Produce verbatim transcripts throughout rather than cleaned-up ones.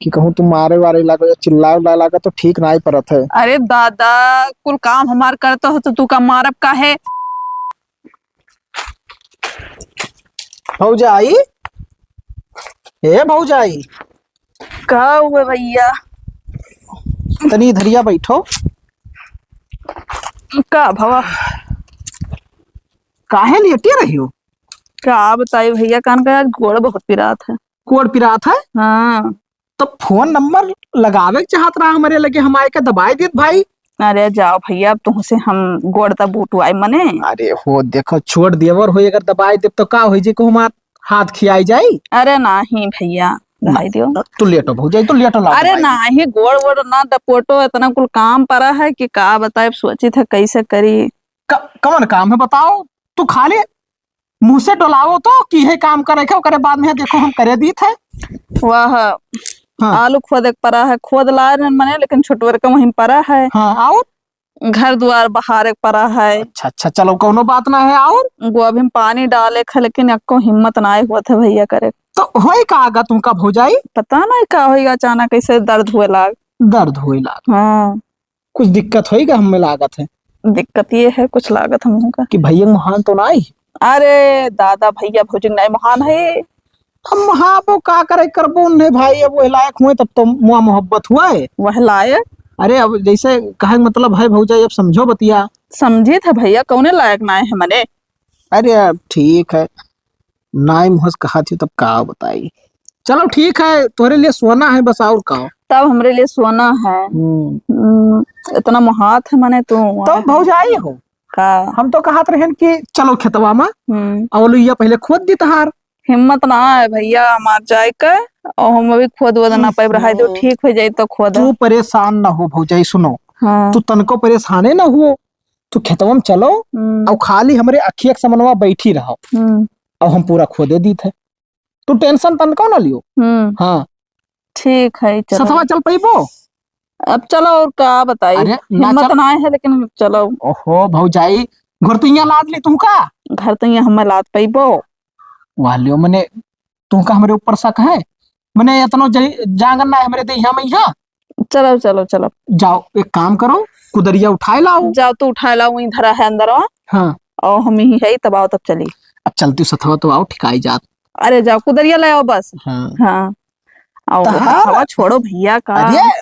कि कहूँ तू मारे वारे लागो या चिल्लाए उल्लाए लागो तो ठीक नाई परत है। अरे दादा, कुल काम हमार करत हो तो तू का मारब काहे? भौजाई, ए भौजाई। का हुआ भैया? तनी इधरिया बैठो। का भवा? काहे लेटे रही हो? का बताई भैया, कान का आज गोड़ बहुत पिरात है। गोड़ पिरात है? हाँ। तो फोन नंबर लगावे के चाहत रहा हमरे लगे, हम आए के दबाई देत भाई। अरे जाओ भैया, अब तुमसे हम गोड़ तब बूटवाई मने। अरे हो देखो, छोट देवर हो, अगर दबाई देब तो का होई जी, को हमार हाथ खियाई जाई? अरे नाही भैया, ना। दबाई दियो। तू लेटो भौजाई, तू लेटो, लाओ अरे दबाई। नाही, गोड़ वोड़ ना डपोटो, इतना कुल काम पड़ा है कि का बताए, अब सोची था कैसे करी। क-, कवन काम है बताओ? तू खाली मुँह से डोलावो तो कि हे काम करे के, ओकरे बाद में देखो हम करे दीत है। वाह, हाँ। आलू खोदे के पड़ा है, खोद लाए रहन मने, लेकिन छोटवर का वहीं पड़ा है। हाँ, और? घर द्वार बहारे के पड़ा है। अच्छा, अच्छा, चलो, कौनो बात ना है, और? गोभी में पानी डाले के, लेकिन एको हिम्मत ना होत है भैया करे। तो होई का आगा तुमका भौजाई? पता नहीं का होई, अचानक ऐसे दर्द हुए लाग। दर्द हुए लाग। हाँ। कुछ दिक्कत होई गा हमें लागत है। दिक्कत ये है, कुछ लागत हमहू का। कि भैया महान तो नाई? अरे दादा, भैया भौजी नाई महान है। अब वहाँ वो का करे करबो नहीं भाई, अब वह लायक हुए तब तो मुआ मोहब्बत हुआ है। वह लायक? अरे अब जैसे कहे के मतलब है भौजाई, अब समझो बतिया। समझी था भैया, कौने लायक नाई है मने? अरे अब ठीक है, नाई मुहस कहा थी तब का बताई। चलो ठीक है, तोहरे लिए सोना है बस, और का। तब हमरे लिए सोना है। हम्म। हम्म, इतना मोहात है मने तू। तो भौजाई हो। का? हम तो कहत रहन कि चलो खेतवा में, हम्म। अवलुइया पहले खोद दी तहार। हिम्मत ना है भैया हमार जाए के, और हम अभी खोद वोद ना पाइब, रहाई दो, हम्म। ठीक हो जाई तो खोद। तू परेशान ना हो भौजाई, सुनो, हाँ। तू तनको परेशाने ना हो, तू खेतवा में चलो, हम्म। और खाली हमरे अखिया के समनवा बैठी रहो, हम्म। और हम पूरा खोदे दीत है। तू tension तनको ना लियो। हम्म। हाँ। ठीक है, चलो। सथवा चल पइबो? अब चलो, और का बताई? अरे, ना हिम्मत चल। ना है, लेकिन चलो। ओहो, भौजाई, घर तो यहाँ लाद ली तुमका? घर तो यहाँ हमें लाद पइबो? वाह लियो, मने तुमका हमरे ऊपर शक है? मने इतनो जई-, जांगर ना है हमरे देहिया में यहाँ? चलो, चलो, चलो। जाओ, एक काम करो, कुदरिया उठाए लाओ। जाओ, तू उठाए लाओ, वहीं धरा है अंदर, हाँ। हाँ। और हम यहीं है, तब आओ, तब चली। अब चलती सथवा तो आओ, ठिकाई जात। अरे जाओ, कुदरिया ले आओ बस। हाँ। हाँ। आओ, तहार हवा छोड़ो भैया का। अरे,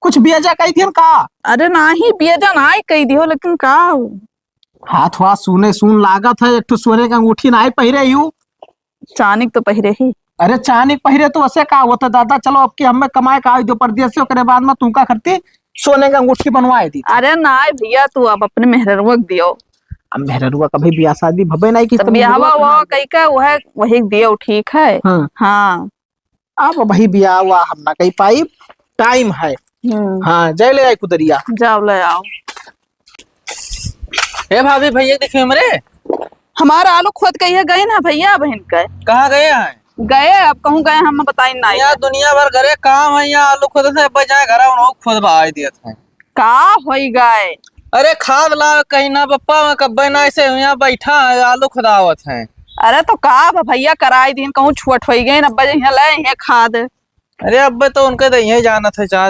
कुछ बियजा कही थी का? अरे नाही, बियजा नाही कही दियो, लेकिन का? हाथ वाथ सूने सून लागत है, एक ठो सोने का अंगूठी नाही पहिरे यू। चानिक तो पहिरे ही। अरे चानिक पहिरे तो वैसे का होता दादा, चलो अब की हमें कमाए का आई दो परदेस से, ओकरे बाद में तुमका खरती सोने का अंगूठी बनवाए दी। अरे नाही भैया, तू अब अपने मेहररुआ के दियो। अब मेहररुआ का भाई बियाह शादी भबे नाही की, तब तो बियाहवा मेहररुआ वो कमाए। कई का वह, वही दियो, ठीक है? हाँ। हाँ। अब भाई बियाह हुआ हम ना कही पाई, time है। हम्म। हाँ, जाए ले आई कुदरिया। जाओ ले आओ। ए भाभी, भैया देखियो हमरे। हमारा आलू खोद के ये गए ना भैया बहन के। कहाँ गए हैं? गए, अब कहूँ गए हम बताई ना। यार दुनिया भर घरे काम है, यहाँ आलू खोदत है, अब जाए घर उन्हों खोदवा आई दियत है। का होई गए? अरे खाद ला कहीं ना पप्पा, मैं कब्बे ना ऐसे यहाँ बैठा है, आलू खुदावत है। अरे तो का अब भैया कराई दिन कहूँ छोट होई गए ना, बजे यहाँ ले यहाँ खाद। अरे अब्बे तो उनके तो यही जानत है, जा,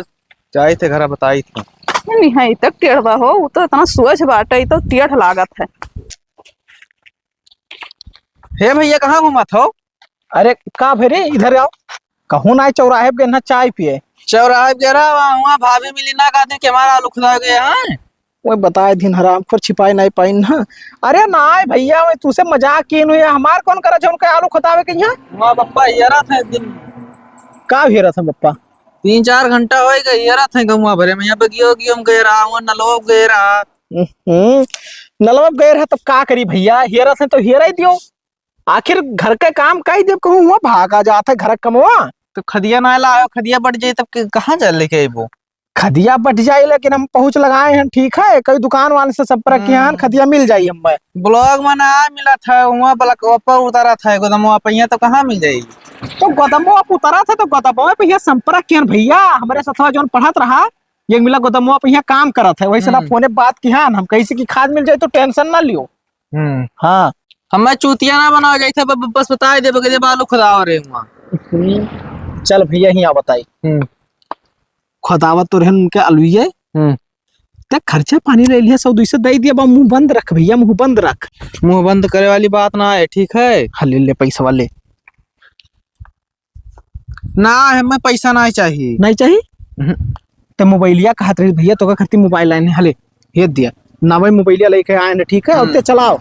जाई थे घर बताई थे। नहीं है तो टेढ़वा हो, वो तो इतना सोच बाटे, ये तो टेढ़ लागत है। हे भैया, कहाँ घूमत हो? अरे का भे रे, इधर आओ। कहूँ ना चौराहे पे ना चाय पिए। चौराहे पे रहा, वहाँ, वहाँ भाभी मिली ना, कहते कि हमारा आलू खुदा गया है। वो बताए दिन हरामखोर छिपाए नहीं पाइन ना। अरे ना भैया, मैं तुसे मजाक कीन हुए, हमार कौन करा जो उनका आलू खुदावे के यहाँ? वहाँ पप्पा हेरा थे दिन। का हेरा थे पप्पा? तीन चार घंटा हो गए हेरा थे गौवा भरे में, यहाँ पे गियो गियो हम गए रहा, वहाँ नलवा गए रहा। हम्म, नलवा गए रहा तब का करी भैया, हेरा थे तो हेरा ही दियो। आखिर घर के काम काई देब कहूँ, हुआ भागा जात है घर के कमवा। तो खदिया ना लाओ, खदिया बट जाई तब के-, कहाँ जा लेके अइबो? खदिया बट जाई, लेकिन हम पहुँच लगाए हैं, ठीक है, कई दुकान वाले से संपर्क किया हैं, हम्म। खदिया मिल जाई हमें। Block में ना मिलत है, हुआ block ऊपर उतरत है, गोदमवा पे, यहाँ तो कहाँ मिल जाई? तो गोदमवा पे उतरत है, तो गोदमवा पे यहाँ संपर्क किया हैं भैया, हमरे सथवा जौन पढ़त रहा, ये मिला गोदमवा पे यहाँ काम करत है, वही से ना हम्म। फोने बात किया हैं, हम कैसे की खाद मिल जाए तो tension ना लियो। हम्म। हाँ। हमें चूतिया ना बनाओ, जैसे ब-, ब-, बस बताए देबो कि जब आलू खुदाओ रे हुआ। हम्म। चल भइया, हियाँ बताई। हम्म। खोदावत तो रहन उनके अलुइये। हम्म। ते खर्चा पानी ले लिया, सौ दुई सौ दे दिया, बा मुँह बंद रख भइया, मुँह बंद रख। मुँह बंद करे वाली बात ना है, ठीक है? हाँ, ले ले पैसा वाले। ना, हमें पैसा नाहीं चाही। नाहीं चाही? हम्म। ते मोबाइलिया कहत रही भइया, तोका खातिर मोबाइल लाइन है, हले, ये दिया। ना भाई, मोबाइलिया लेके आए ना, ठीक है? अब हम्म। ते चलाओ।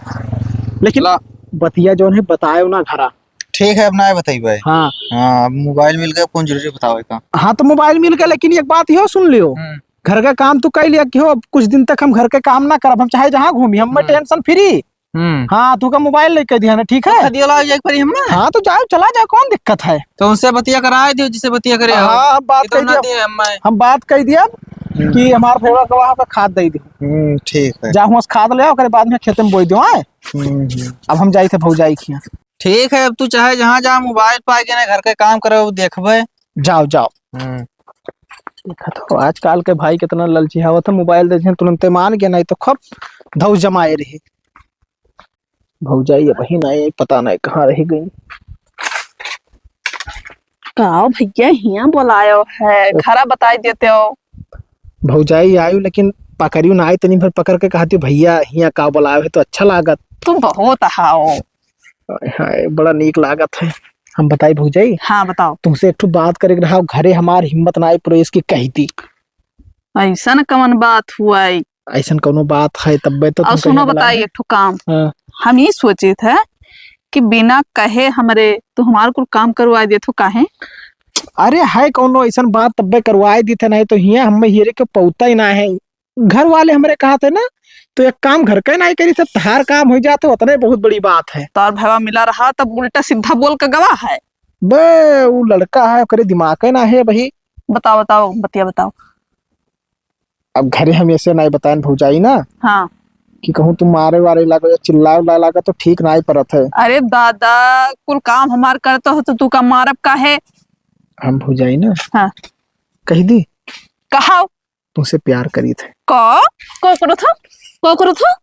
लेकिन चला। बतिया जौन है, बतायो ना घरा। ठीक है, अब ना बताई भाई। हाँ। हाँ, अब मोबाइल मिल गया, कौन जरूरी बतावे का? हाँ, तो मोबाइल मिल गया, लेकिन एक बात यो सुन लियो। हम्म। घर का काम तू कइ लिया कि हो, अब कुछ दिन तक हम घर के काम ना करब, हम चाहे जहाँ घूमी, हम हम्म। Tension free। हम्म। हाँ, तू का मोबाइल लेके दिया ना, ठीक है? खदिया ला जाए परी हमें। हाँ, तो जाओ, चला जाओ, कौन दिक्कत है? तो उनसे बतिया कराए दियो, जिससे बतिया करे हो। हाँ, हम बात ये तो कह ना दिया। दिए हमें। हम बात कह दिया हम्म। कि हमार भैया गवाह का खाद दे दियो। हम्म, ठीक है। जा हुआं से खाद ले आओ, ओकरे बाद में खेत में बोई दियो, आए? हम्म, हम्म। अब हम जाई थे भौजाई खिया। ठीक है, अब तू चाहे जहाँ जा, मोबाइल पाए के ना घर के काम करे, वो देखबे। जाओ, जाओ। हम्म। देखा तो आजकल के भाई कितना ललची हवत है, मोबाइल दे दिहन तुरंते मान गया, नहीं तो खूब धौ जमाए रही। भौजाई अबहीं नाहीं आई, पता नाहीं कहाँ रहि गई। का भैया हियाँ बोलायो है, घरा बताई देते हो। भौजाई आयु लेकिन पकड़ियो ना आई, तनी भर पकड़ के कहती, "भैया हियाँ का बोलायो है तो अच्छा लागत।" तुम बहुत हाओ। हाय, हाय, बड़ा नीक लागत है। हम बताई भौजाई? हाँ, बताओ। तुमसे एक ठो बात करे के रहा, घरे हमार हिम्मत ना आई, पुरेस की कही थी। ऐसन कवन बात हुआ है? ऐसन कौनो बात है, तब्बे तो और तुम सुनो, कहिया बताई बोलाए? एक ठो काम। हाँ। हम ई सोचित है कि बिना कहे हमरे तू हमार कुल काम करवाए देत हो, काहे? अरे, है कौनो ऐसन बात, तब्बे करवाए देत है, नहीं तो हियाँ हमें हीरे के पौता ही ना है। घर वाले हमरे कहत है ना, तो एक काम घर का ही नाहीं करी, सब तहार काम हो जात हो, उतने बहुत बड़ी बात है। तोर भवा मिला रहा, तब उल्टा सीधा बोल के गवा है। बे, वो लड़का है, ओकरे दिमाग है ना है भाई। बताओ, बताओ, बतिया बताओ। अब घरे हम ऐसे नाहीं बताएन भौजाई ना, हाँ। कि कहूँ तुम मारे वारे लागो या चिल्लाए उल्लाए लागो तो ठीक नाहीं परत है। अरे दादा, कुल काम हमार करत हो तो तू का मारब काहे? हम भौजाई ना, हाँ। कही दी। कहाओ। तुमसे प्यार करी थे। का? का करत हो? का करत हो?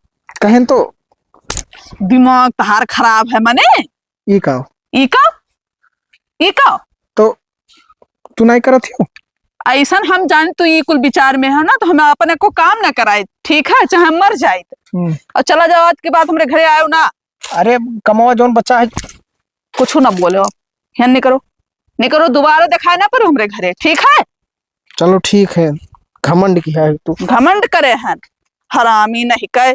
कहेन तो। दिमाग तहार खराब है मने? ई का? ई का? ई का? तो तू नाहीं करत हो? ऐसन हम जान तू ई कुल विचार में है ना, तो हम अपने को काम ना कराए, ठीक है? चाहे हम मर जाए। हम्म। और चला जाओ, आज के बाद हमरे घरे आयो ना। अरे, कमावा जौन बचा है। कुछ ना बोलो, हियाँ निकरो, निकरो, दोबारा दिखाए ना पड़ो हमरे घरे, ठीक है? चलो ठीक है, घमंड की है तू। घमंड करे हन, हरामी नहीं कहे,